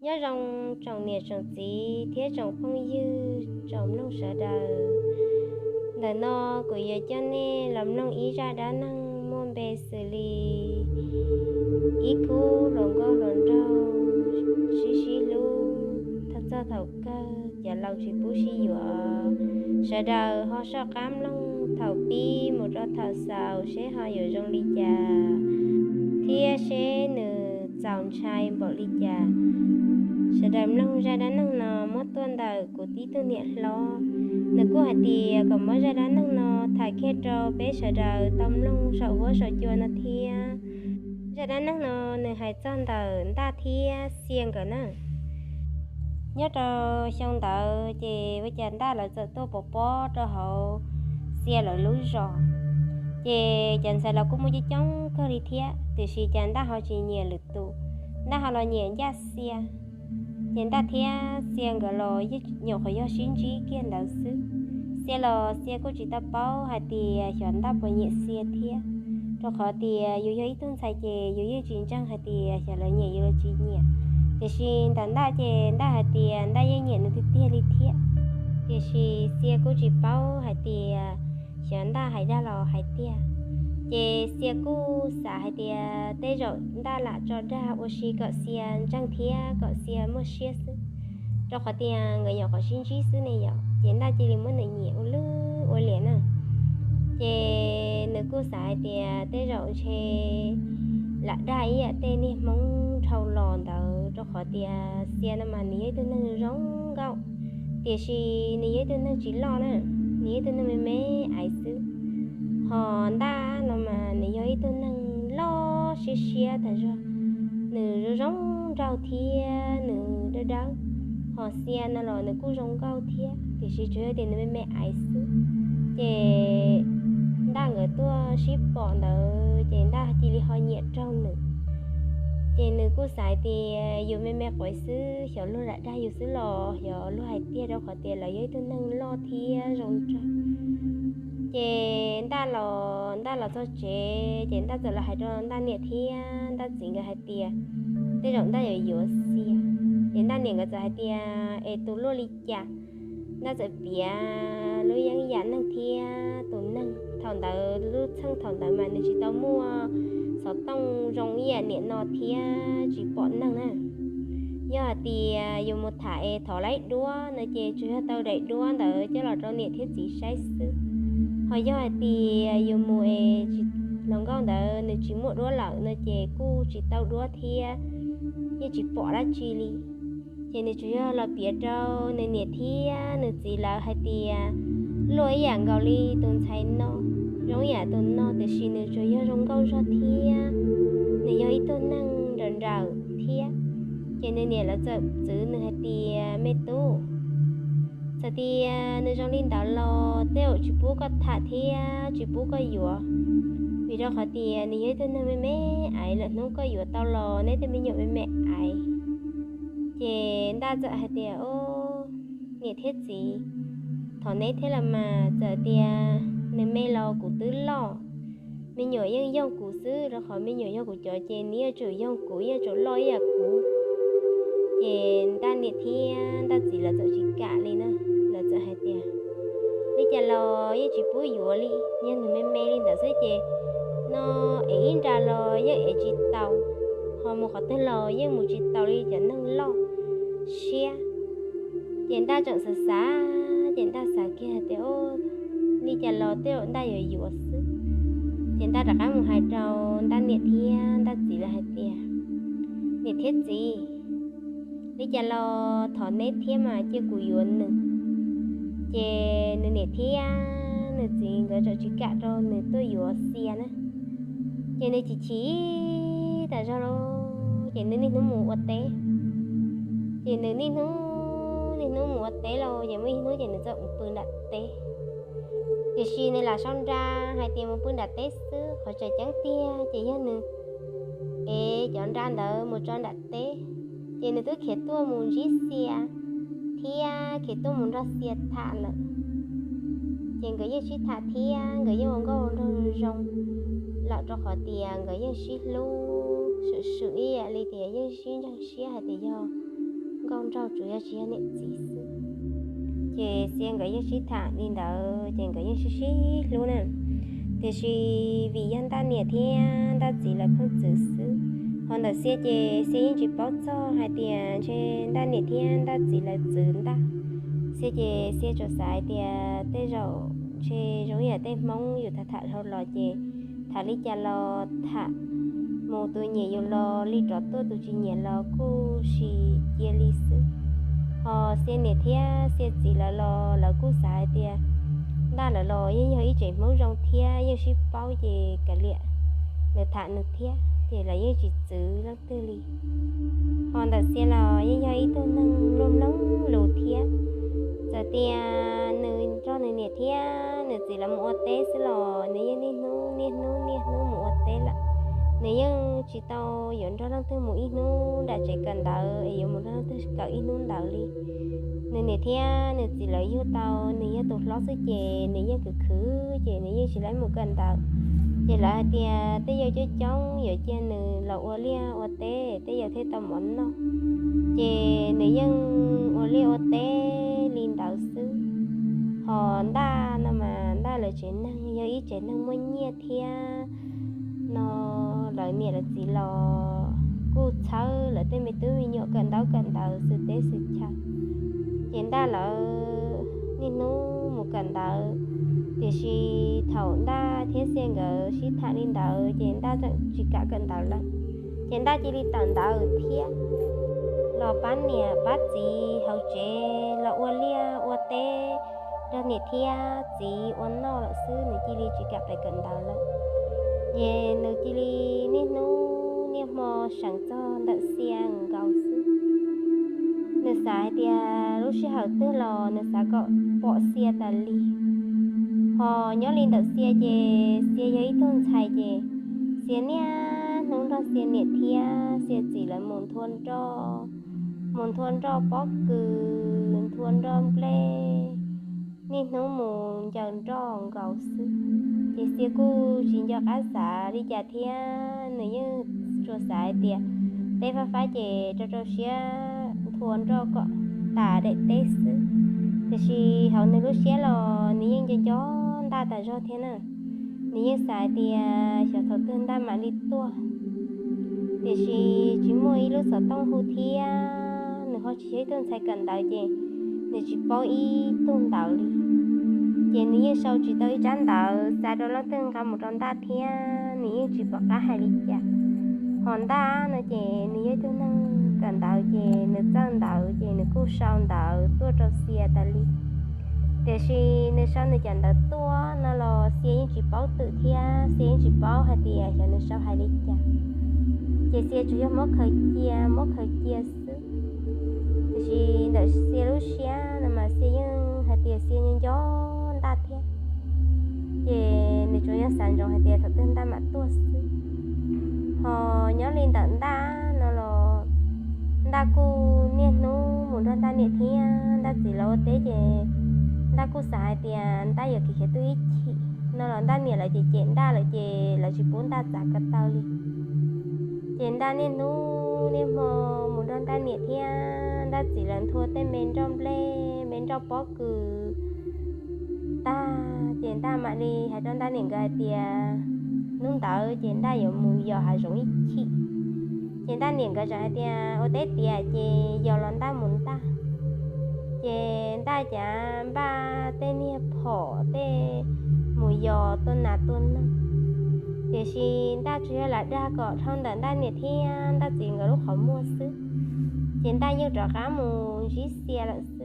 Nyob zoo tsoom niam tsoom txiv thiab tsoom phooj ywg tsoom mloog sawv daws. Ntawm no kuv yuav coj nej los mloog ib zaj dab neeg muaj npe xws li ib khub hluas nkauj hluas nraug sib sib hlub txog thaum kawg cov laus tsis pub sib yuav. Sawv daws ho soj qab mloog thaum pib mus rau thaum xaus seb ho yuav zoo li cas thiab seb nws txaus ntshai npaum li cas. Sawv daws mloog zaj dab neeg no muab tuaj ntawm kuv tib tug niam hlob. Nws kuj hais tias kom muab zaj dab neeg no tham kiag rau peb sawv daws tau mloog saum huab saum cua no thiab. Zaj dab neeg no nws hais txog ntawm Ntaj thiab Xia nkawd na. Nyob rau xyoo ntawd ces ua cas Ntaj lawv txawm tuaj pov pob rau hauv Xia lawv lub zos. Ces cov ntxhais los kuj muaj coob coob kawg li thiab, tiam sis cas Ntaj ho tsis nyiam lwm tus, Ntaj ho los nyiam ncaj Xia. Ces Ntaj thiab Xia nkawd los yeej nyuam qhuav yog sib ntsib kiag ntawd xwb. Xia los Xia kuj tsis tau paub hais tias xyov Ntaj puas nyiam Xia thiab, rau qhov tias yus yog ib tug ntxhais ces yus yeej tsis ntseeg hais tias xyov lawv nyiam yus los tsis nyiam. Tiam sis ntawm Ntaj ces Ntaj hais tias Ntaj yeej nyiam nws tiag tiag li thiab. Tiam sis Xia kuj tsis paub hais tias xyov Ntaj hais dag los hais tiag. Ces Xia kuj xav hais tias tej zaum Ntaj lam tso dag ua si kom Xia ntseeg thiab kom Xia muaj siab xwb, rau qhov tias nkawd nyuam qhuav sib ntsib xwb ne yom, ces Ntaj cia li muab nws nyiam ua lwj ua liam na. Ces nws kuj xav hais tias tej zaum ntshe lam dag ib yam tej niag Hmoob dhau los ntawd, rau qhov tias Xia no mas nws yog ib tug neeg zoo nkauj, tiam sis nws yog ib tug neeg tsis loj na, nws yog ib tug neeg me me aiv xwb. Ho Ntaj no mas nws yog ib tug neeg loj siab siab tas zog, nws zoo zoo nraug thiab nws dawb dawb. Ho Xia no los nws kuj zoo nkauj thiab, tiam sis tsuas yog tias nws me me aiv xwb. Ces Ntaj nkawd tuaj sib pom ntawd ces Ntaj cia li ho nyiam raug nws. Ces nws kuj xav hais tias yus me me quav xwb, xyov luag lam dag yus xwb los xyov luag hais tiag, rau qhov tias lawv yog ib tug neeg loj thiab zoo nraug. Ces Ntaj los, Ntaj los txog tsev ces Ntaj txawm los hais rau Ntaj niam thiab Ntaj txiv nkawd hais tias tej zaum Ntaj yuav yuav Xia. Ces Ntaj niam nkawd txawm hais tias es tus luaj li cas? Ntaj txawm piav lub yeeb yam neeg thiab tus neeg thaum ntawd, lub txheej thaum ntawd mas nws tsis tau muaj xov tooj zoo ib yam niam no thiab tsis pom neeg na. Yog hais tias yus mus tham es thov laib duab no ces tsuas yog tau daim duab ntawd coj los rau niam thiab txiv saib xwb. Ho yog hais tias yus mus es tsis, hluas nkauj ntawd nws tsis muaj duab lawm no ces kuj tsis tau duab thiab, yeej tsis pom dab tsi li. Ces nws tsuas yog los piav rau nws niam thiab nws txiv lawv hais tias luaj ib yam nkaus li tus ntxhais no, zoo ib yam tus no, tiam sis nws tsuas yog zoo nkauj zog thiab nws yog ib tug neeg nrawm nrawm thiab. Ces nws niam lawv txawm txwv nws hais tias me tub, txawm tias nws zoo li ntawd los tej zaum tsis pub koj tham thiab tsis pub koj yuav, vim rau qhov tias nws yog ib tug neeg me me aiv, lwm hnub koj yuav tau los neb tej me nyuam me me aiv. Ces Ntaj txawm hais tias o, niam thiab txiv, thov neb thiab los mas, txawm tias nws me los kuv twb loj, me nyuam yeej yoog kuv xwb, rau qhov me nyuam yog kuv cov ces nws yuav tsum yoog kuv, yuav tsum loj ib yam kuv. Ces Ntaj niam thiab Ntaj txiv lawv txawm tsis kam li na, lawv txawm hais tias li cas los yeej tsis pub yuav li, yog nws me me li ntawd xwb ces no ev ib nra los yeej ev tsis tau, ho mus qhov twg los yeej mus tsis tau li cov neeg loj siab. Ces Ntaj tseem xav xav, ces Ntaj xav kiag tias o, li cas los tej zaum Ntaj yuav yuav xwb. Ces Ntaj rov qab mus hais rau Ntaj niam thiab Ntaj txiv lawv hais tias niam thiab txiv, li cas los thov neb thiab mas cia kuv yuav nws. Ces nws niam thiab nws txiv nkawd txawm tsis kam rau nws tuaj yuav Xia na. Ces nws chim chim tas zog lauj, ces nws niaj hnub mus ua teb. Ces nws niaj hnub niaj hnub mus ua teb lauj, ces muaj ib hnub ces nws txawm mus pw nram teb. Tiam sis nws lam sau nra hais tias mus pw nram teb xwb, qhov tseem ceeb tiag ces yog nws ev cov nra ntawd mus tso nram teb, ces nws twb khiav tuaj mus ntsib Xia thiab khiav tuaj mus nrog Xia tham lawm. Ces nkawd yeej sib tham thiab nkawd yeej ua nkauj ua nraug zoo zoo lawm, rau qhov tias nkawd yeej sib hlub swm swm ib yam li tias yeej sib ntseeg siab hais tias yog nkauj nraug tsuas yog tsis yog niam txiv xwb. Ces Xia nkawd yeej sib tham li ntawd ces nkawd yeej sib sib hlub na. Tiam sis vim yog Ntaj niam thiab Ntaj txiv lawv pheej txwv xwb, ho ntawm Xia ces Xia yeej tsis paub txog hais tias ntshe Ntaj niam thiab Ntaj txiv lawv txwv Ntaj. Xia ces Xia tsuas xav hais tias tej zaum ntshe zoo ib yam tej Hmoob yus tham tham dhau los ces tham li cas los tham, mus tus nyiam yus los li rov tuaj, tus tsis nyiam los kuj sis cia li xwb. Ho Xia niam thiab Xia txiv lawv los lawv kuj xav hais tias Ntaj lawv los yeej yog ib tsev Hmoob zoo thiab yeej sib paub ces kav liam, nws tham nws thiab ces lawv yeej tsis txwv leej twg li. Ho ntawm Xia los yeej yog ib tug neeg mloog mloog lus thiab. Txawm tias nws nrog nws niam thiab nws txiv lawv mus ua teb xwb los nws yeej niaj hnub niaj hnub niaj hnub mus ua teb lawm. Nws yeej tsis tau yuav nrog leej twg mus ib hnub nram tsev kawm ntawv es yuav mus nrog leej twg kawm ib hnub ntawd li. Nws niam thiab nws txiv lawv yug tau nws yog tus hlob xwb ces nws yeej khwv khwv ces nws yeej tsis laib mus kawm ntawv. Ces lawv hais tias tej yawg coob coob yuav cia nws los ua liaj ua teb tej yawg thiaj tau mov noj. Ces nws yeej ua liaj ua teb li ntawd xwb. Ho Ntaj no mas Ntaj lawv tsev neeg yog ib tsev neeg muaj nyiaj thiab no, lawv niam lawv txiv los kuj txhawb lawv tej me tub me nyuam kawm ntaub kawm ntawv xwm teb xwm chaw. Ces Ntaj lawv niaj hnub mus kawm ntawv, tiam sis thaum Ntaj thiab Xia nkawd sib tham li ntawd ces Ntaj tseem tsis kam kawm ntawv lawm. Ces Ntaj cia li tawm ntawv thiab los pab niam pab txiv hauv tsev los ua liaj ua teb nrog niam thiab txiv ua noj lawm xwb, nws cia li tsis kam pes kawm ntawv lawm. Ces nws cia li niaj hnub niaj hmo seev txog ntawm Xia nkaus xwb. Nws xav hais tias lub sij hawm twg los nws xav kom pom Xia tas li. Ho nyob li ntawm Xia ces Xia yog ib tug ntxhais ces Xia niaj hnub nrog Xia niam thiab Xia txiv lawv mus nthua nroj, mus nthua nroj pob kws, nthua nroj nplej, niaj hnub mus ncaws nroj nkaus xwb. Ces Xia kuj tsis nco qab xav li cas thiab, nws yeej tsuas xav hais tias teb fab fab ces rau rau siab nthua nroj kom tas daim teb xwb. Tiam sis hauv nws lub siab los nws yeej nco nco Ntaj tas zog thiab na. Nws yeej xav hais tias xyov thaum twg Ntaj mam li tuaj. Tiam sis tsis muaj ib lub xov tooj hu thiab nws ho tsis yog ib tug ntxhais kawm ntawv ces nws tsis paub ib tug ntawd li. Ces nws yeej sau tsis tau ib tsab ntawv xa rau leej twg nqa mus rau Ntaj thiab nws yeej tsis pom qab hais li cas. Ho Ntaj no ces nws yog ib tug neeg kawm ntawv ces nws txawj ntawv ces nws kuj sau ntawv tuaj rau Xia tas li. Tiam sis nws sau nws cov ntawv tuaj no los Xia yeej tsis paub twm thiab Xia yeej tsis paub hais tias xyov nws sau hais li cas. Ces Xia tsuas yog muab khaws cia muab khaws cia xwb. Tiam sis ntawm Xia lub siab no mas Xia yeej hais tias Xia nco nco Ntaj thiab. Ces nws tsuas yog xav ntsoov hais tias thaum twg Ntaj mam tuaj xwb. Ho nyob li ntawm Ntaj no los Ntaj kuj niaj hnub mus nrog Ntaj niam thiab Ntaj txiv lawv ua teb ces Ntaj kuj xav hais tias Ntaj yuav khiav khiav tuaj ib chim no los Ntaj niam lawv cem cem Ntaj lawm ces lawv tsis pub Ntaj txav ko taw li. Ces Ntaj niaj hnub niaj hmo mus nrog Ntaj niam thiab Ntaj txiv lawv nthua tej me nroj nplej me nroj pob kws tag ces Ntaj mam li hais rau Ntaj niam nkawd hais tias hnub ntawd ces Ntaj yuav mus yos hav zoov ib chim. Ces Ntaj niam nkawd txawm hais tias ua teb tiav ces yos los Ntaj mus Ntaj. Ces Ntaj cav npaj tej niag phom tej mus yos tua nas tua noog. Tiam sis Ntaj tsuas yog lam dag kom dhau ntawm Ntaj niam thiab Ntaj txiv nkawd lub qhov muag xwb. Ces Ntaj yeej rov qab mus ntsib Xia lawm xwb.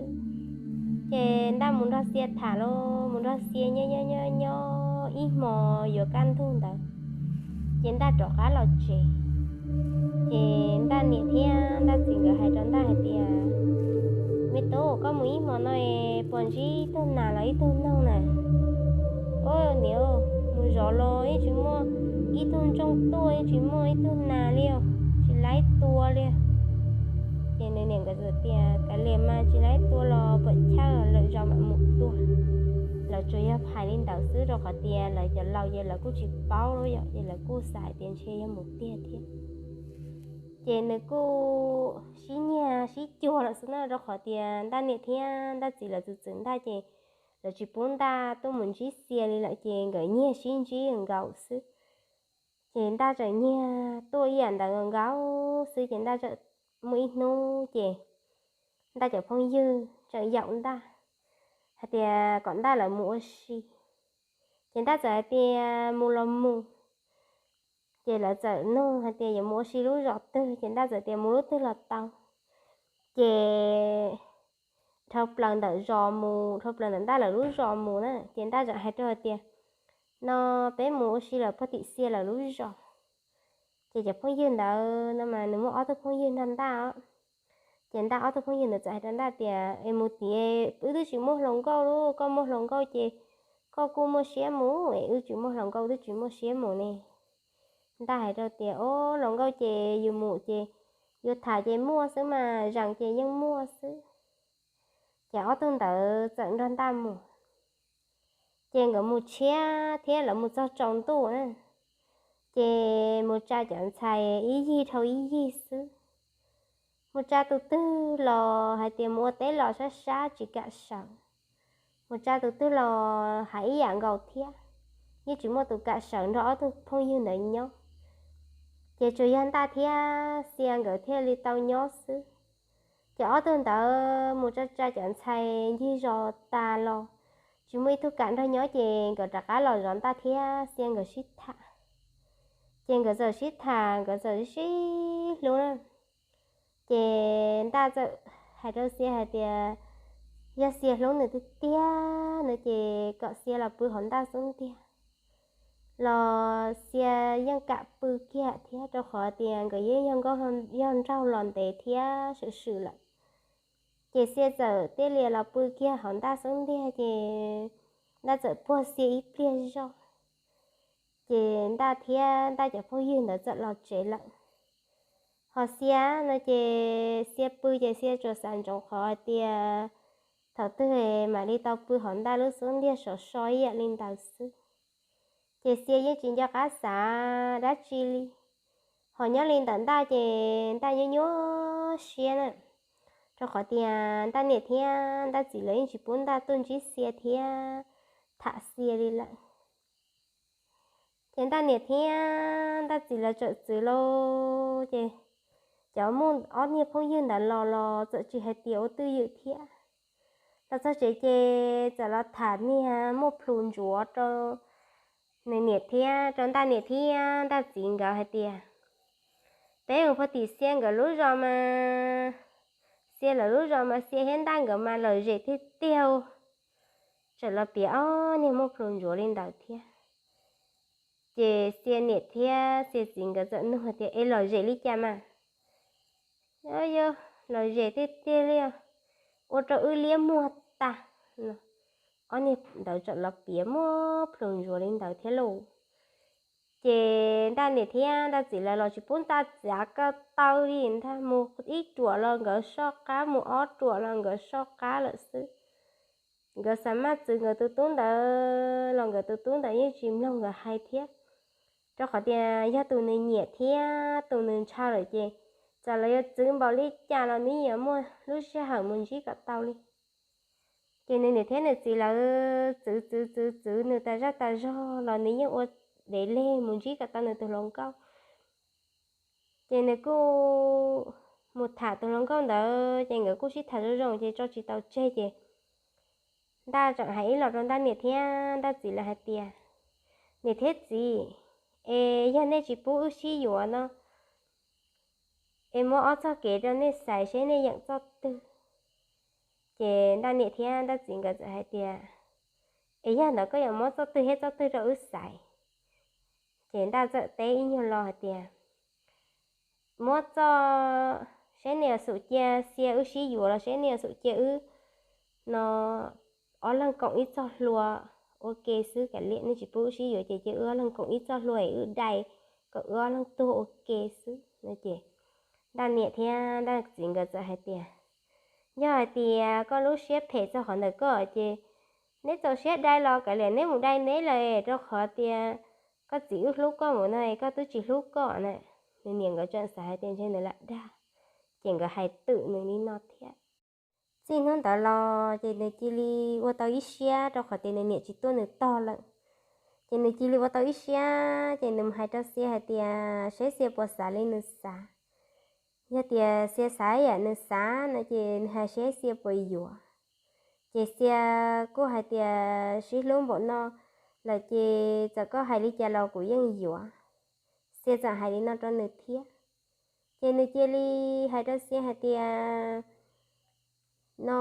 Ces Ntaj mus nrog Xia tham los mus nrog Xia nyob nyob nyob nyob ib hmo yuav kaj ntug ntawd, ces Ntaj rov qab los tsev. Ces Ntaj niam thiab Ntaj txiv nkawd hais rau Ntaj hais tias, me tub, koj mus ib hmo no es puas ntsib ib tug nas los ib tug noog na? Ub niam, mus zov los yeej tsis muaj ib tug ntsooj tuaj, yeej tsis muaj ib tug nas li os, tsis laib tua li. Ces nws niam nkawd tias, kav liam mas, tsis laib tua los puas chawj, lwm zaus mam mus tua. Lawv tsuas yog hais li ntawd xwb rau qhov tias lawv cov laus ces lawv kuj tsis paub lawm yom, ces lawv kuj xav tias ntshe yog mus tiag thiab. Ces nws kuj sib nyiag sib cuag lawm xwb na, rau qhov tias Ntaj niam thiab Ntaj txiv lawv txwv txwv Ntaj ces lawv tsis pub Ntaj tuaj mus ntsib Xia li lawm ces nkawd nyiag sib ntsib nkaus xwb. Ces Ntaj tseem nyiag tuaj ib yam ntawd nkaus xwb ces Ntaj tseem muaj ib hnub ces Ntaj cov phooj ywg tseem yaum Ntaj hais tias kom Ntaj lawv mus ua si. Ces Ntaj txawm hais tias mus los mus. Ces lawv txawm nug hais tias yuav mus ua si lub zos twg, ces Ntaj txawm tias mus lub twg los tau. Ces dhau plaws ntawm zos mus, dhau plaws ntawm Ntaj lawv lub zos mus na, ces Ntaj txawm hais rau hais tias no peb mus ua si lawm puag tim Xia lawv lub zos. Ces cov phooj ywg ntawd no mas nws muaj ob tug phooj ywg nrog Ntaj os. Ces Ntaj ob tug phooj ywg ntawd txawm hais rau Ntaj tias es mus tim wb twb tsis muaj hluas nkauj lub, koj muaj hluas nkauj ces koj kuj muaj siab mus es wb tsis muaj hluas nkauj twb tsis muaj siab mus ne. Ntaj hais rau tias o, hluas nkauj ces yus mus ces yus tham ces muaj xwb mas, zaum ces yeej muaj xwb. Ces ob tug ntawd txawm nrog Ntaj mus. Ces nkawd mus tshiab thiab lawv mus txog tsaus ntuj na, ces mus tsa cov ntxhais ib yig dhau ib yig xwb. Mus tsa tus twg los hais tias mus ua teb los sab sab tsis kam sawv. Mus tsa tus twg los hais ib yam nkaus thiab, yeej tsis muaj tus kam sawv nrog ob tug phooj ywg ntawd nyob. Ces tsuas yog Ntaj thiab Xia nkawd thiaj li tau nyob xwb. Ces ob tug ntawd mus tsa tsa cov ntxhais ncig zos tas los tsis muaj ib tug kam nrog nyob ces nkawd rov qab los zov Ntaj thiab Xia nkawd sib tham. Ces nkawd txawm sib tham, nkawd txawm sib hlub na. Ces Ntaj txawm hais rau Xia hais tias yog Xia hlub nws tiag tiag no ces kom Xia los pw hauv Ntaj xub ntiag los Xia yeej kam pw kiag thiab, rau qhov tias nkawd yeej yog nkauj yog nraug los ntev thiab swm swm lawm. Ces Xia txawm thiaj li los pw kiag hauv Ntaj xub ntiag ces Ntaj txawm puag Xia ib pliag zog. Ces Ntaj thiab Ntaj cov phooj ywg ntawd txawm los tsev lawm. Ho Xia no ces Xia pw ces Xia tsuas xav ntsoov qhov hais tias thaum twg mam li tau pw hauv Ntaj lub xub ntiag sov so ib yam li ntawd xwb. Ces Xia yeej tsis nco qab xav dab tsi li. Ho nyob li ntawm Ntaj ces Ntaj nyuaj nyuaj siab na, rau qhov tias Ntaj niam thiab Ntaj txiv lawv yeej tsis pub Ntaj tuaj ntsib Xia thiab tham Xia li lawm. Ces Ntaj niam thiab Ntaj txiv lawv txawm txwv lauj, ces cov muaj ob niag phooj ywg ntawd los los txawm tsis hais tias ua twj ywm thiab. Los txog tsev ces txawm los tham niag muaj plhus ntsuav rau nws niam thiab rau Ntaj niam thiab Ntaj txiv nkawd hais tias peb mus puag tim Xia nkawd lub zos mas, Xia lawv lub zos mas Xia thiab Ntaj nkawd mas lom zem tiag tiag. Txawm los piav ob niag muaj plhus ntsuav li ntawd thiab. Ces Xia niam thiab Xia txiv nkawd txawm nug hais tias es lom zem li cas mas? Yog lom zem tiag tiag li, ua rau wb liab muag tag. Ob niag ntawd txawm los piav muaj plhus ntsuav li ntawd thiab lauj. Ces Ntaj niam thiab Ntaj txiv lawv los tsis pub Ntaj txav ko taw li ntag, mus ib ruam los nkawd soj qab, mus ob ruam los nkawd soj qab lawm xwb. Nkawd xav maj txwv nkawd tus tub ntawd los nkawd tus tub ntawd yeej tsis mloog nkawd hais thiab, rau qhov tias yog tus nws nyiam thiab tus nws ntshaw lawm ces txawm los yuav txwv npaum li cas los nws yuav muaj lub sij hawm mus ntsib kom tau li. Ces nws niam thiab nws txiv lawv txwv txwv txwv txwv nws tas zaj tas zog los nws yeej ua dev leg mus ntsib kom tau nws tus hluas nkauj. Ces nws kuj mus tham tus hluas nkauj ntawd ces nkawd kuj sib tham zoo zoo ces tso tsis tau tseg ces Ntaj tseem hais ib los rau Ntaj niam thiab Ntaj txiv lawv hais tias niam thiab txiv, es yog nej tsis pub wb sib yuav no es muab ob txoj kev rau nej xaiv seb nej yeem txoj twg. Ces Ntaj niam thiab Ntaj txiv nkawd txawm hais tias es yog ntawd koj yuav muab txoj twg thiab txoj twg rau wb xaiv? Ces Ntaj txawm teb ib nyuag lo hais tias muab txoj, seb nej yuav xum cia Xia wb sib yuav los seb nej yuav xum cia wb no ob leeg koom ib txoj hlua ua ke xwb, kav liam nej tsis pub wb sib yuav ces cia wb ob leeg koom ib txoj hlua es wb dai kom wb ob leeg tuag ua ke xwb no. Ces Ntaj niam thiab Ntaj txiv nkawd txawm hais tias yog hais tias koj lub siab phem txog qhov ntawd koj ces neb txaus siab dai los kav liam neb mus dai neb lawm, rau qhov tias koj txiv wb hlub koj mus no es koj twb tsis hlub koj na. nws niam nkawd tseem xav hais tias ntshe nws lam dag, ces nkawd hais twm nws li no thiab. Txij hnub ntawd los ces nws cia li ua tau ib siab rau qhov tias nws niam tsis tuaj nws tog lawm. Ces nws cia li ua tau ib siab ces nws mus hais rau Xia hais tias seb Xia puas xav li nws xav. Yog tias Xia xav yam nws xav no ces nws hais seb Xia puas yuav. Ces Xia kuj hais tias sib hlub npaum no lawm ces txawm koj hais li cas los kuv yeej yuav. Xia txawm hais li no rau nws thiab. Ces nws cia li hais rau Xia hais tias no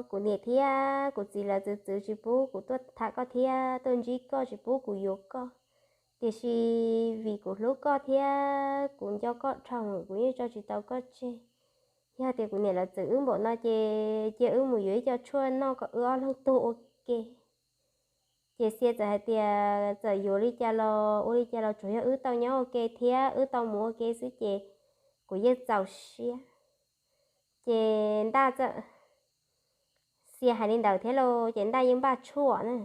kuv niam thiab kuv txiv lawv txwv txwv tsis pub kuv tuaj tham koj thiab tuaj ntsib koj, tsis pub kuv yuav koj. Tiam sis vim kuv hlub koj thiab kuv nco koj dhau, kuv yeej tso tsis tau koj tseg. Yog tias kuv niam lawv txwv wb npaum no ces cia wb mus yuav ib co tshuaj noj kom wb ob leeg tuag ua ke. Ces Xia txawm hais tias txawm yuav li cas los ua li cas los tsuas yog wb tau nyob ua ke thiab wb tau mus ua ke xwb ces kuv yeej txaus siab. Ces Ntaj txawm, Xia hais li ntawd thiab lauj ces Ntaj yeej npaj tshuaj na.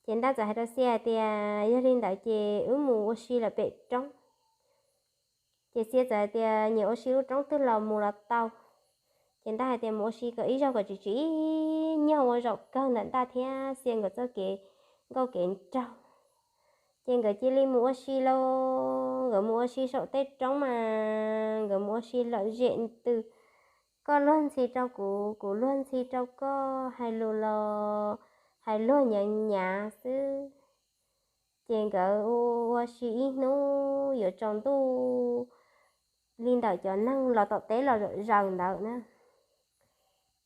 Ces Ntaj txawm hais rau Xia hais tias yog li ntawd ces wb mus ua si lawm pem roob. Ces Xia txawm hais tias nyiam ua si lub roob twg los mus los tau. Ces Ntaj hais tias mus ua si kom ib zaug kom tsis tsim ib nyuag ua zaum kawg ntawm Ntaj thiab Xia nkawd txoj kev nkauj kev nraug. Ces nkawd cia li mus ua si lauj, nkawd mus ua si saum tej roob mas nkawd mus ua si lom zem ntws, koj luag ntxhi rau kuv, kuv luag ntxhi rau koj, hais lus los hais luag nyav nyav xwb. Ces nkawd ua si ib hnub yuav tsaus ntuj li ntawm cov neeg los tom teb los zaws ntawd na.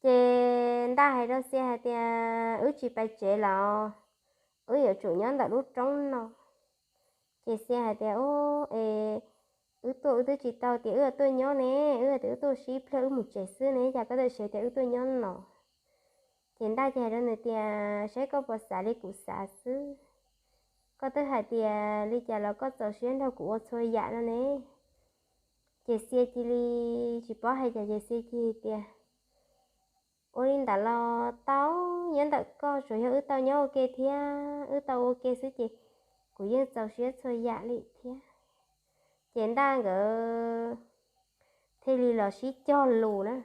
Ces Ntaj hais rau Xia hais tias wb tsis pais tsev los, wb yuav tsum nyob ntawm lub roob no. Ces Xia hais tias ub, es wb tuaj wb twb tsis tau tias wb tuaj nyob ne, wb tias wb tuaj sib pliag wb mus tsev xwb ne, cas koj txawm hais tias wb tuaj nyob no? Ces Ntaj ces hais rau nws tias saib koj puas xav li kuv xav xwb. Koj twb hais tias li cas los koj txaus siab nrog kuv ua txhua yam no ne. Ces Xia cia li tsis paub hais cas ces Xia cia li tias ua li ntawd los tau, nyob ntawm koj tsuas yog wb tau nyob ua ke thiab wb tau ua ke xwb ces kuv yeej txaus siab txhua yam li thiab. Ces Ntaj nkawd thiaj li los sib cog lus na.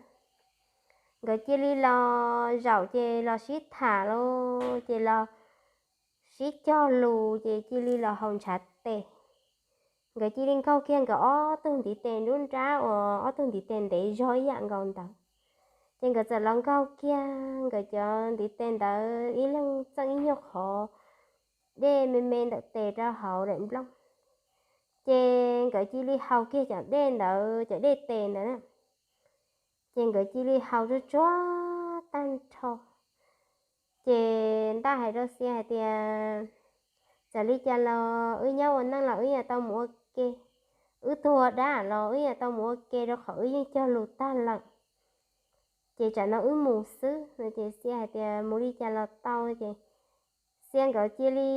Nkawd cia li los zaum ces los sib tham los ces los sib cog lus ces cia li los haus ntshav tes. Nkawd cia li nkaug kiag nkawd ob tug ntiv tes nruab nrab uas ob tug ntiv tes ntev zog ib yam nkaus ntawd. Ces nkawd txawm los nkaug kiag nkawd cov ntiv tes ntawd ib leeg txeej ib nyuag qhov dej me me ntawm tes rau hauv daim nplooj. Ces nkawd cia li haus kiag cov dej ntawd, cov dej tes ntawd na. Ces nkawd cia li haus tsuag tsuag tag nrho. Ces Ntaj hais rau Xia hais tias txawm li cas los wb nyob ua neej los wb yeej tau mus ua ke, wb tuag dab los wb yeej tau mus ua ke rau qhov wb yeej cog lus tag lawm. Ces tsam no wb mus xwb no ces Xia hais tias mus li cas los tau. Ces Xia nkawd cia li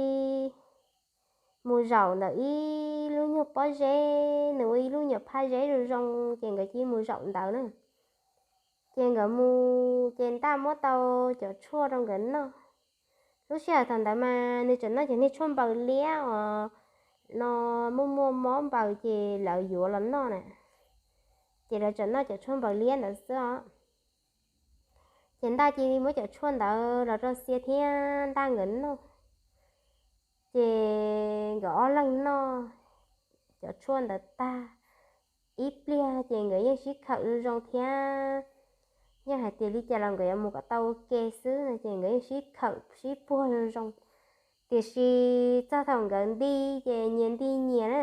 mus zaum ntawm ib lub nyuag pob zeb, nws ua ib lub nyuag phab zeb zoo zoo ces nkawd cia li mus zaum ntawd na. Ces nkawd mus ces Ntaj muab tau cov tshuaj rau nkawd noj. Lub sij hawm thaum ntawd mas nws tseem noj cov niag tshuaj npaws liab os, no muaj muaj mob npaws ces lawv yuav los noj na. Ces lawv tseem noj cov tshuaj npaws liab ntawd xwb os. Ces Ntaj cia li muab cov tshuaj ntawd los rau Xia thiab Ntaj nkawd noj. Ces nkawd ob leeg noj cov tshuaj ntawd tag ib pliag ces nkawd yeej sib khawm zoo zoo thiab. Yeej hais tias li cas los nkawd yuav mus kom tau ua ke xwb no ces nkawd yeej sib khawm sib puag zoo zoo. Tiam sis txog thaum nkawd nti ces nyias nti nyias na.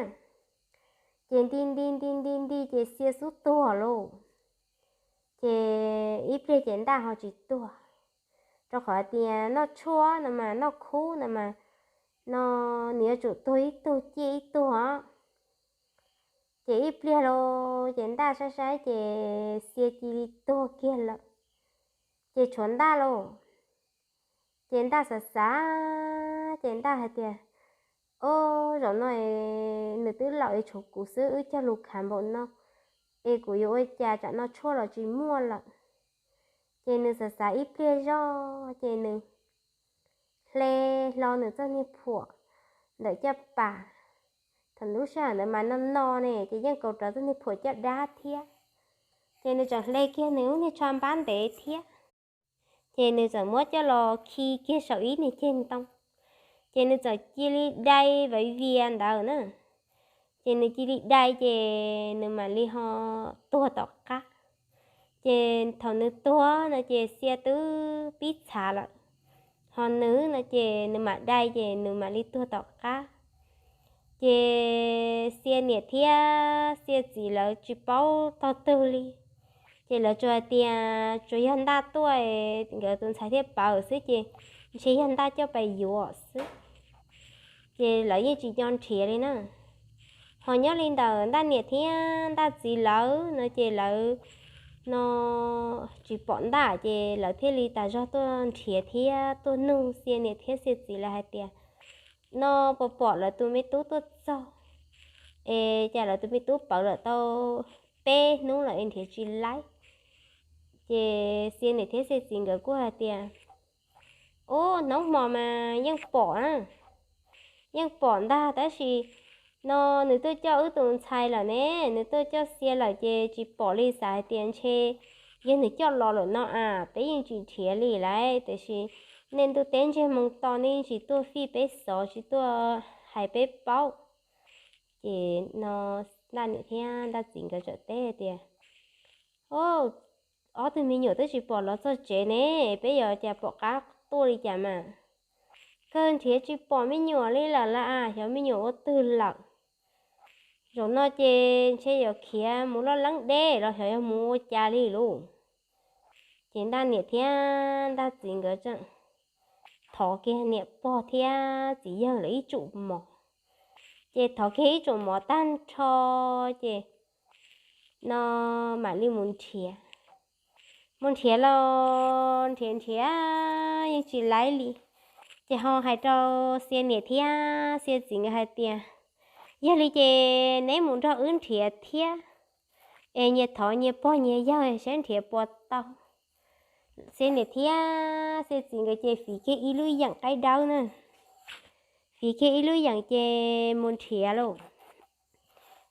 Ces nti nti nti nti nti ces Xia xub tuag lauj. Ces ib pliag ces Ntaj ho tsis tuag, rau qhov tias noj tshuaj no mas noj khub no mas, no nws yuav tsum tuag ib tug ciaj ib tug os. Ces ib pliag lauj ces Ntaj saib saib ces Xia cia li tuag kiag lawm. Ces tshuav Ntaj lauj. Ces Ntaj xav xav ces Ntaj hais tias, o, zaum no nws twb laus es tshuav kuv xwb, wb cog lus khav npaum no es kuv yuav ua cas, tsam no tshuaj los tsis muaj lawm. Ces nws xav xav ib pliag zoj ces nws hle hlo nws txoj niag phuam ntawm caj pas, Thaum lub sij hawm ntawd mas no no ne ces yeej kaus rawv tug niag phuam caj dab thiab. Ces nws tseem hle kiag nws lub niag tsho npab ntev thiab, ces nws txawm muab coj los khi kiag saum ib niag ceg ntoo. Ces nws txawm cia li dai vaiv vias ntawd na. Ces nws cia li dai ces nws mam li ho tuag tom qab. Ces thaum nws tuag no ces Xia twb pib txhav lawm, ho nws no ces nws mam dai ces nws mam li tuag tom qab. Ces Xia niam thiab Xia txiv lawv tsis paub tog twg li, ces lawv tsuas hais tias tsuas yog Ntaj tuaj, nkawd tus ntxhais thiaj paub xwb ces ntshe yog Ntaj coj pais yuav xwb. Ces lawv yeej tsis nco nrhiav li na. Ho nyob li ntawm Ntaj niam thiab Ntaj txiv lawv no ces lawv no tsis pom Ntaj ces lawv thiaj li tas zog tuaj nrhiav thiab tuaj nug Xia niam thiab Xia txiv lawv hais tias no puas pom lawv tus me tub tuaj txog, es cas lawv tus me tub pawv lawm tau peb hnub lawm es nrhiav tsis laib. Ces Xia niam thiab Xia txiv nkawd kuj hais tias ub, hnub hmo mas yeej pom na, yeej pom ntag tab sis no nws tuaj coj wb tus ntxhais lawm ne, nws tuaj coj Xia lawm ces tsis pom li, xav hais tias ntshe yog nws coj los lawm no as, peb yeej tsis nrhiav li lawm, tiam sis nej ntuj teb ntsej muag to nej yeej tsis tuaj fij peb xov tsis tuaj hais peb paub. Ces no Ntaj niam thiab Ntaj txiv nkawd txawm teb tias ob tug me nyuam twb tsis pom los txog tsev ne, peb yuav cas pom qab tuaj li cas mas. Kawg nrhiav tsis pom me nyuam li lawm las, xyov me nyuam ua twg lawm. Zaum no ces ntshe yuav khiav mus loj leeb deb los xyov yog mus ua cas li lauj. Ces Ntaj niam thiab Ntaj txiv nkawd thov kiag niam pog thiab txiv yawg lawv ib tsum mov. Ces thov kiag ib tsum mov tag nrho ces no mam li mus nrhiav. Mus nrhiav los nrhiav nrhiav yeej tsis laib li. Ces ho hais rau Xia niam thiab Xia txiv nkawd hais tias yog li ces neb mus nrog wb nrhiav thiab, es nyias thov nyias pog nyias yawg saib nrhiav puas tau. Xia niam thiab Xia txiv nkawd ces fiv kiag ib lub yeem qaib dawb na, fiv kiag ib lub yeem ces mus nrhiav lauj.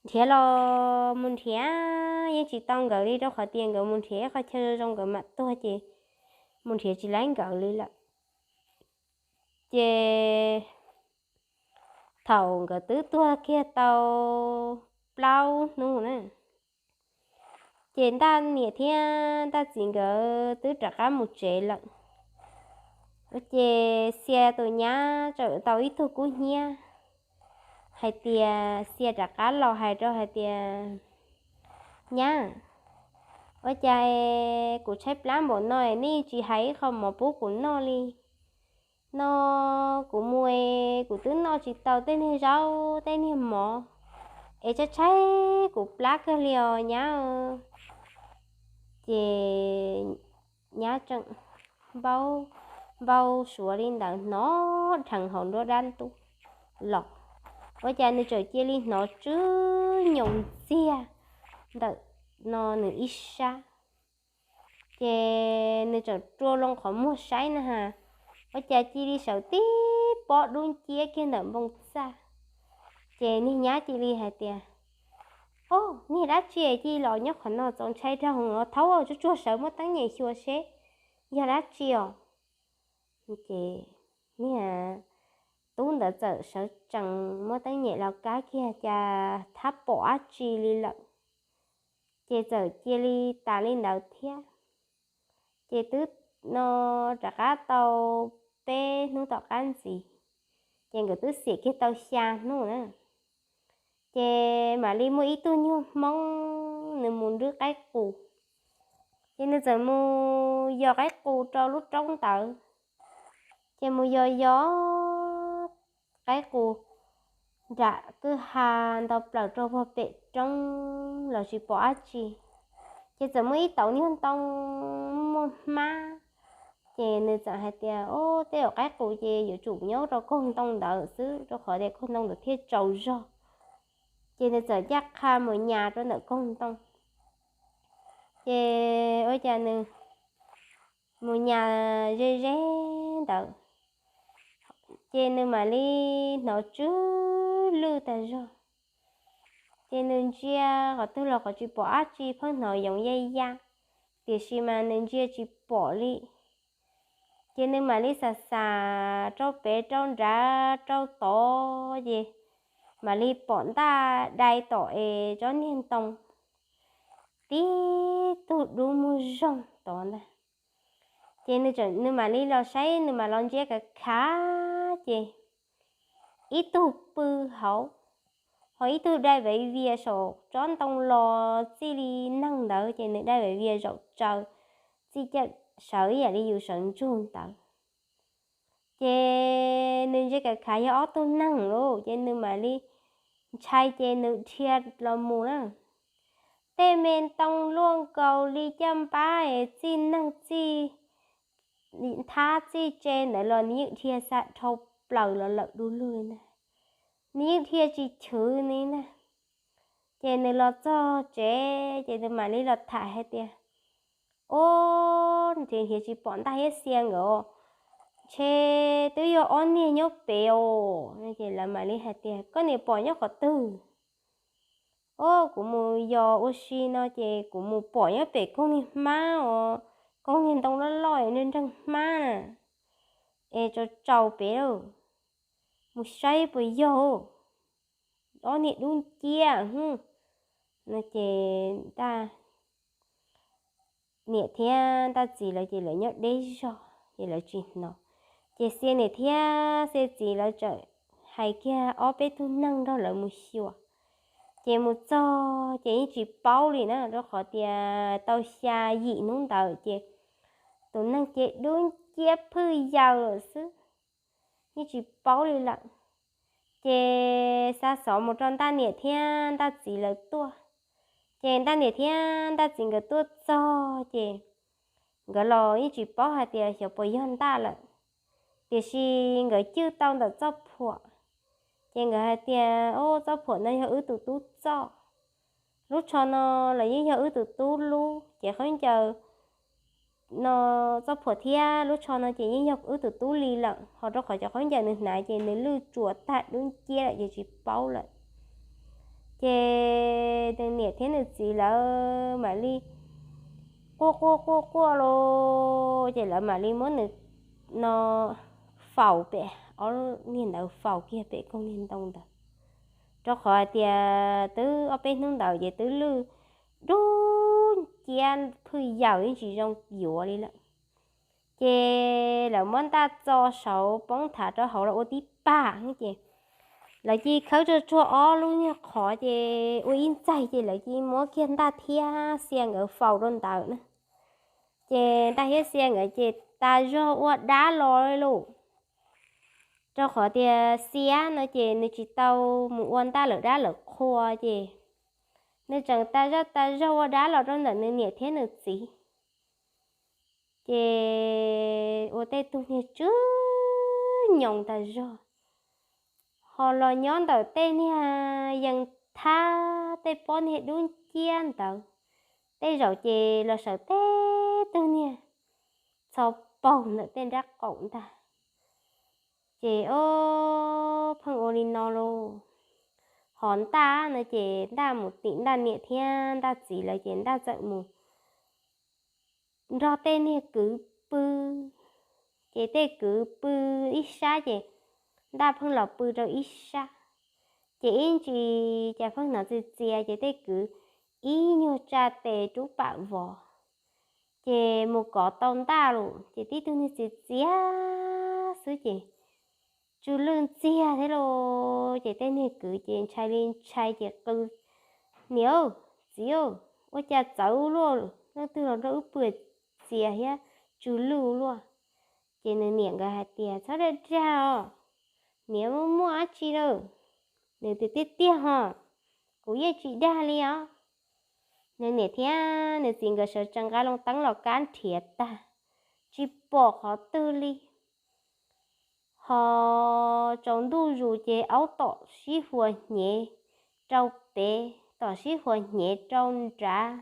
Nrhiav los mus nrhiav yeej tsis tau nkawd li, rau qhov tias nkawd mus nrhiav ib qho chaw zoo nkawd mam tuag ces mus nrhiav tsis laib nkawd li lawm. Ces thaum nkawd twb tuag kiag tau plaub hnub na, ces Ntaj niam thiab Ntaj txiv nkawd twb rov qab mus tsev lawm. Ces Xia tus nyab txawm tau ib tug kub hnyiab hais tias, Xia rov qab los hais rau hais tias, Nyab, ua cas kuv tshaib plab npaum no nej tsis hais ib qho mov pub kuv noj li? No kuv mus es kuv twb noj tsis tau tej niag zaub tej niag mov, es tshaib tshaib kuv plab kawg li os nyab. Ces nyab tseem npau suav li ntawd hnov dheev hauv nruab dab ntub los, ua cas nws txawm cia li hnov tsw nyoos ntxiag ntawm no nws ib sab. Ces nws txawm rua loo qhov muag saib na has, ua cas cia li sawv tib pob dub nciab kiag ntawm npoo txaj. Ces niag nyab cia li hais tias, Au, niag dab tsi cia li los nyob qhov no, txaus ntshai dhau, thaub tsuag tsuag sawv muab teeb nyem xyuas seb yog dab tsi os. Ces niag tub ntawd txawm sawv tsees muab teeb nyem los kab kiag cas thab pom dab tsi li lawm. Ces txawm cia li tas li ntawd thiab. Ces twb no rov qab tau peb hnub tom qab ntxiv, ces nkawd twb xiam kiag tau xya hnub na. Ces mam li muaj ib tug nyuag Hmoob nws mus nrwb qaib qus. Ces nws txawm mus yos qaib qus rau lub roob ntawd. Ces mus yos yos qaib qus nram kwj ha ntau plaws rau pem roob los tsis pom dab tsi. Ces txawm muaj ib tauv nyuag ntoo muaj hmab. Ces nws txawm hais tias, Ub, tej zaum qaib qus ces yuav tsum nyob rau kaug ntoo ntawd xwb, rau qhov tias kaug ntoo ntawd thiaj tsaus zog. Ces nws txawm ncaj qha mus nyas rau ntawm kaug ntoo. Ces ua cas nws mus nyas ze ze ntawd, ces nws mam li hnov tsw lwj tag zog. Ces nws ntsia qhov twg los qhov tsis pom dab tsi, pheej hnov yoov ya ya, tiam sis mas nws ntsia tsis pom li. Ces nws mam li xav xav rau pem rau nrad rau tod ces mam li pom ntaj dai tom es tsob niag ntoo tib tug dub muag zoog tod ntag. Ces nws mam li los saib, nws mam los ntsia khav khav ces ib tug pw hauv, ho ib tug dai viv vias saum tsob ntoo los txij li neeg ntawd, ces nws dai viv vias zaum tsaws txij cawm sawv ib yam li yus sawv ntsug ntawd. Ces nws ntsia khav khav yog ob tug neeg lauj, ces nws mam li ntshai ces nws dhia los mus na. Tej me ntoo luaj nkaus li caj npab es txij neeg txij nthab txij tse ntawd los nws yeej dhia xa dhau plaws los lawm du lug li ntag. Nws yeej dhia tsis chwv li ntag. Ces nws los txog tsev ces nws mam li los tham hais tias, Ob, nrhiav nrhiav tsis pom ntaj thiab xia nkawd, ntshe twb yog ob niag nyob pem os. Ces lawv mam li hais tias, Koj niam pom nyob qhov twg? Ob, kuv mus yos ua si no ces kuv mus pom nyob pem koog niag hmab os, koog niag ntoo loj loj nreeg nreeg hmab na, es tsaus tsaus pem lawm, mus saib puas yog ob niag dub nciab no. Ces niam thiab ntaj txiv lawv ces lawv nyob deb zog ces lawv tsis hnov. Ces xia niam thiab xia txiv lawv txawm hais kiag ob peb tug neeg nrog lawv mus xyuas. Ces mus txog ces yeej tsis paub li na, rau qhov tias tau xya yim hnub ntawd ces tus neeg ces dub nciab phwj yaws lawm xwb, yeej tsis paub li lawm. Ces xa xov mus rau ntaj niam thiab ntaj txiv lawv tuaj. Ces ntaj niam thiab ntaj txiv nkawd tuaj txog ces nkawd los yeej tsis paub hais tias xyov puas yog ntaj lawm, tiam sis nkawd cwj tau ntawm txoj phuam. Ces nkawd hais tias, Ob, txoj phuam no yog wb tus tub txoj, lub tsho no los yeej yog wb tus tub lub, ces khaub ncaws no, txoj phuam thiab lub tsho no ces yeej yog wb tus tub li lawm, ho rau qhov cov khaub ncaws nws hnav ces nws lwj tsuas tag dub nciab lawm ces tsis paub lawm. Ces nws niam thiab nws txiv lawv mam li quaj quaj quaj quaj los ces lawv mam li muab nws no faus pem, ob niag ntawd faus kiag pem koog niag ntoo ntawd, rau qhov hais tias twb ob peb hnub ntawd ces twb lwj dub nciab phwj yaws yeej tsis zoo yuav li lawm. Ces lawv muab ntaj txo saud poob thav rau hauv los ua tib pag ces lawv cia li khawb tsuag tsuag ob lub nyuag qhov ces ua ib ntxaig ces lawv cia li muab kiag ntaj thiab xia nkawd faus rau ntawd na. Ces ntaj thiab xia nkawd ces tas zog ua dab los li lauj. Rau qhov tias xia no ces nws tsis tau mus ua ntaj lawv dab lawv qhua ces nws tseem tas zog tas zog ua dab los rau ntawm nws niam thiab nws txiv. Ces ua tej tug niag tsw nyoos tas zog, ho los nyob ntawm tej niag yees thab tej pob niag dub nciab ntawd. Tej zaum ces los sawv tej tug niag txho paug ntawm tej nrab qaum ntag. Ces ob pheej ua li no lauj. Ho ntaj no ces ntaj mus tim ntaj niam thiab ntaj txiv lawv ces ntaj txawm mus nrog tej niag kwv pw. Ces tej kwv pw ib sab ces ntaj pheej los pw rau ib sab. Ces ib ntsis cas pheej hnov txias txias ces tej kwv ib nyuag tsa tes rub pam vov. Ces mus kov tau ntaj lawm ces tib tug niag txias txias xwb ces tsw lwj ntxiag thiab lauj. Ces tej niag kwv ces ntshai li ntshai ces qw, Niam, txiv, ua cas txawv luaj, leej twg los nrog wb pw txias thiab tsw lwj luaj? Ces nws niam nkawd hais tias, Txhob dag dag os, niam, muaj dab tsi lawm? Nws tias, Tiag tiag hos, kuv yeej tsis dag li os. Nws niam thiab nws txiv nkawd sawv tsees nqa loo teeb los kab nrhiav tag, tsis pom qhov twg li. Ho tsaus ntuj zus ces aub tom sib huas hnyev rau pem, tom sib huas hnyev rau nrad,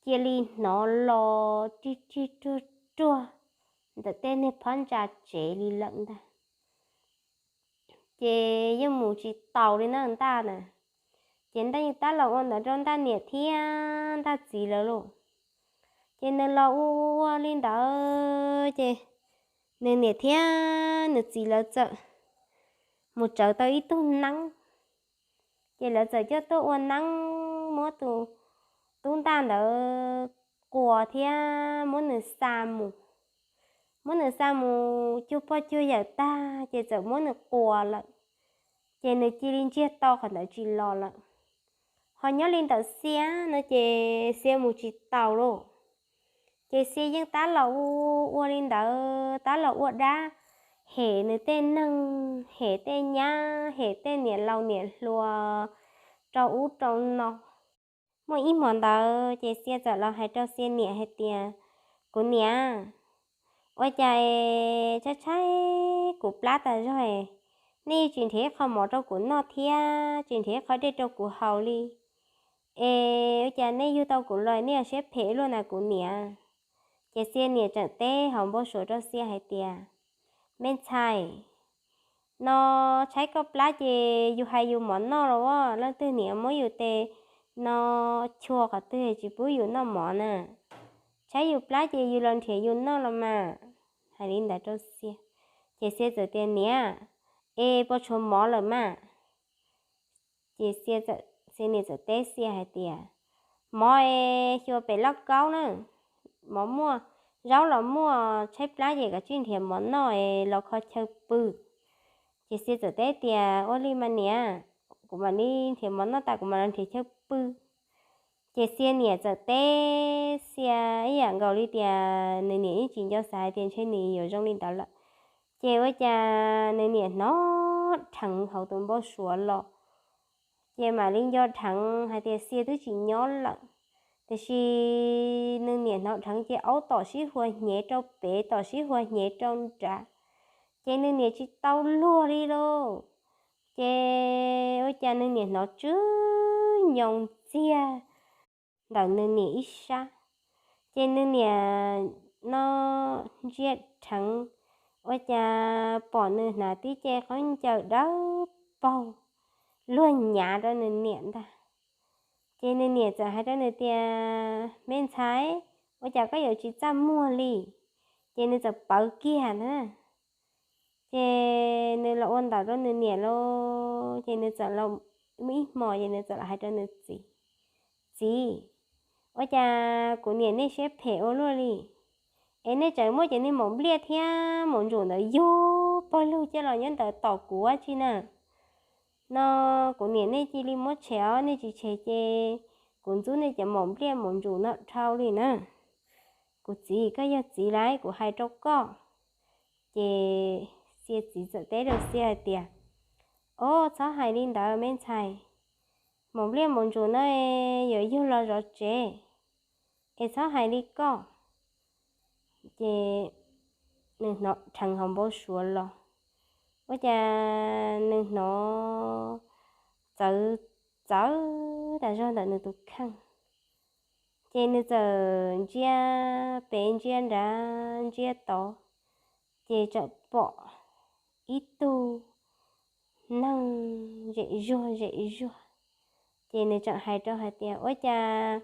cia li hnov los rig rig ruag ruag ntawm tej niag phab ntsa tsev li lawm ntag. ces yeej mus tsis taus li na ntaj na. Ces ntaj yeej tab los ua ntawd rau ntaj niam thiab ntaj txiv lawv lauj. Ces nws los ua ua li ntawd ces nws niam thiab nws txiv lawv txawm mus tsawv tau ib tug neeb. Ces lawv txawm coj tuaj ua neeb muab tus tub ntaj ntawd quas thiab muab nws xa mus. Muab nws xa mus cuag pog cuag yawm tag ces txawm muab nws quas lawm. Ces nws cia li ntsiag to qhov ntawd tsis los lawm. Ho nyob li ntawm Xia no ces Xia mus tsis taus lauj. Ces Xia yeej tab los ua ua li ntawd, tab los ua dab, hem nws tej neeg, hem tej nyab, hem tej niam laus niam hluas rau ub rau no. Muaj ib hmo ntawd ces Xia txawm los hais rau Xia niam hais tias, kuv niam, ua cas es tshaib tshaib kuv plab tas zog es nej yeej tsis nrhiav qho mov rau kuv noj thiab tsis nrhiav qho dej rau kuv haus li. Es ua cas nej yug tau kuv los nej ua siab phem luaj na kuv niam? Ces Xia niam tseem teb hauv npau suav rau Xia hais tias, me ntxhais, no tshaib koj plab ces yus hais yus mov noj los as, leej twg niam muab yus tes no chua qhov twg tsis pub yus noj mov na. Tshaib yus plab ces yus los nrhiav yus noj los mas. Hais li ntawd rau Xia. Ces Xia txawm tias, niam, es puas tshuav mov lawm mas? Ces Xia niam txawm teb Xia hais tias, mov es xyuas pem lauj kaub na, mov muaj, zaub los muaj, tshaib plab ces koj cia li nrhiav mov noj es los kho chaw pw. Ces Xia txawm teb tias, ua li mas niam, kuv mam li nrhiav mov noj tas kuv mam los nrhiav chaw pw. Ces Xia niam txawm teb Xia ib yam nkaus li tias nws niam yeej tsis nco xav hais tias ntshe nws yuav zoo li ntawd lawm. Ces ua cas nws niam hnov dheev hauv tus npau suav los. Ces mam li nco dheev hais tias Xia twb tsis nyob lawm. Tiam sis nws niam hnov dheev ces aub tom sib huas hnyev rau pem tom sib huas hnyev rau nrad. Ces nws niam tsis tau luag li lauj. Ces ua cas nws niam hnov tsw nyoos ntxiag ntawm nws niam ib sab. Ces nws niam no ntsia dheev, ua cas pom nws hnav tib ce khaub ncaws dawb paug luag nyav rau nws niam ntag. Ces nws niam txawm hais rau nws tias, me ntxhais, ua cas koj yuav tsis txaj muag li? Ces nws txawm pawv kiag ntag. Ces nws los ua ntawd rau nws niam lauj, ces nws txawm los muaj ib hmos ces nws txawm los hais rau nws txiv, txiv, ua cas kuv niam nej siab phem ua luaj li, es nej tseem muab cov niag maum npliaj thiab maum ntsuam ntawd yug pawg lug coj los nyob ntawd tom kuv dab tsi na? No kuv niam nej cia li muab tshem os, nej tsis tshem ces kuv ntxub nej cov maum npliaj maum ntsuam no dhau li na. Kuv txiv, koj yog txiv lauj, kuv hais rau koj. Ces Xia txiv txawm teb rau Xia hais tias, o, txhob hais li ntawd me ntxhais, maum npliaj maum ntsuam no yuav yug los zov tsev, es txhob hais li koj. Ces nws hnov dheev hauv npau suav los, ua cas nws hnov txawv txawv tas zog ntawm nws tus kheej. Ces nws txawm ntsia pem ntsia nrad ntsia tod, ces txawm pom ib tug neeg zem zuag zem zuag. Ces nws txawm hais rau hais tias, ua cas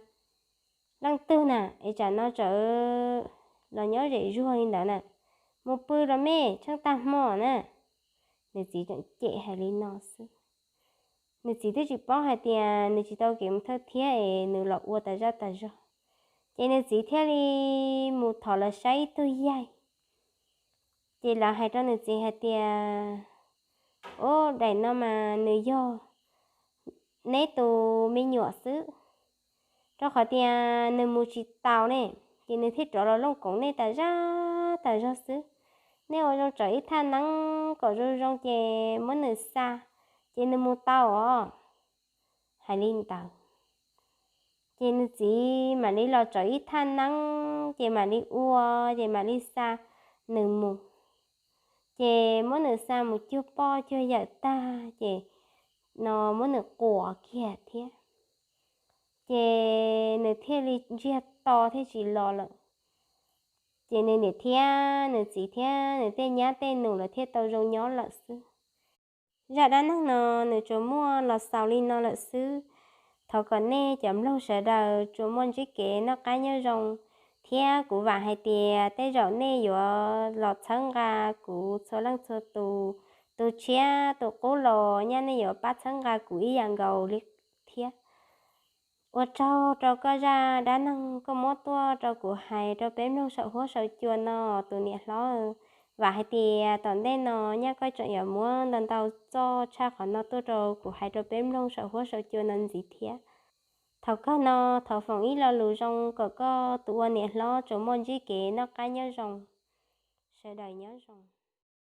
leej twg na es tsam no txawm los nyob zem zuag li ntawd na? Mus pw los me, tsheej tag hmo na. Nws txiv tseem cem hais li no xwb. Nws txiv twb tsis paub hais tias nws tsis tau kev mus thawj thiab es nws los ua tas zaj tas zog. Ces nws txiv thiaj li mus thov lawv saib ib tug yaig. Ces lawv hais rau nws txiv hais tias, o, daim no mas nws yog neb tus me nyuam xwb, rau qhov tias nws mus tsis taus ne, ces nws thiaj rov los looj koov nej tas zaj tas zog xwb. Nej ua zoo tsom ib thaj neeb kom zoo zoo ces muab nws xa, ces nws mus tau os. Hais li ntawd, ces nws txiv mam li los tsom ib thaj neeb ces mam li ua, ces mam li xa nws mus. Ces muab nws xa mus cuag pog cuag yawm tag ces no muab nws quas kiag thiab. Ces nws thiaj li ntsiag to thiaj tsis los lawm. Ces nws niam thiab nws txiv thiab nws tej nyab tej nus lawv thiaj tau zoo nyob lawm xwb. Zaj dab neeg no nws tsuas muaj los xaus li no lawm xwb. Thov kom nej cov mloog sawv daws tsuas muaj ntsib kev noj qab nyob zoo, thiab kuv vam hais tias tej zaum nej yuav los txhawb nqa kuv txhua leej txhua tus, tus tshiab tus qub los nyaj nej yuav pab txhawb nqa kuv ib yam nkaus li thiab. Ua tsaug rau koj zaj dab neeg koj muab tuaj rau kuv hais rau peb mloog saum huab saum cua no tus niam hlob. Vam hais tias tom ntej no nyaj koj tseem yuav muab ntau ntau txoj tshaj qhov no tuaj rau kuv hais rau peb mloog saum huab saum cua no ntxiv thiab. Thaum kawg no thov foom ib lo lus zoo kom koj tus ua niam hlob tsuas muaj ntsib kev noj qab nyob zoo. Sawv daws nyob zoo.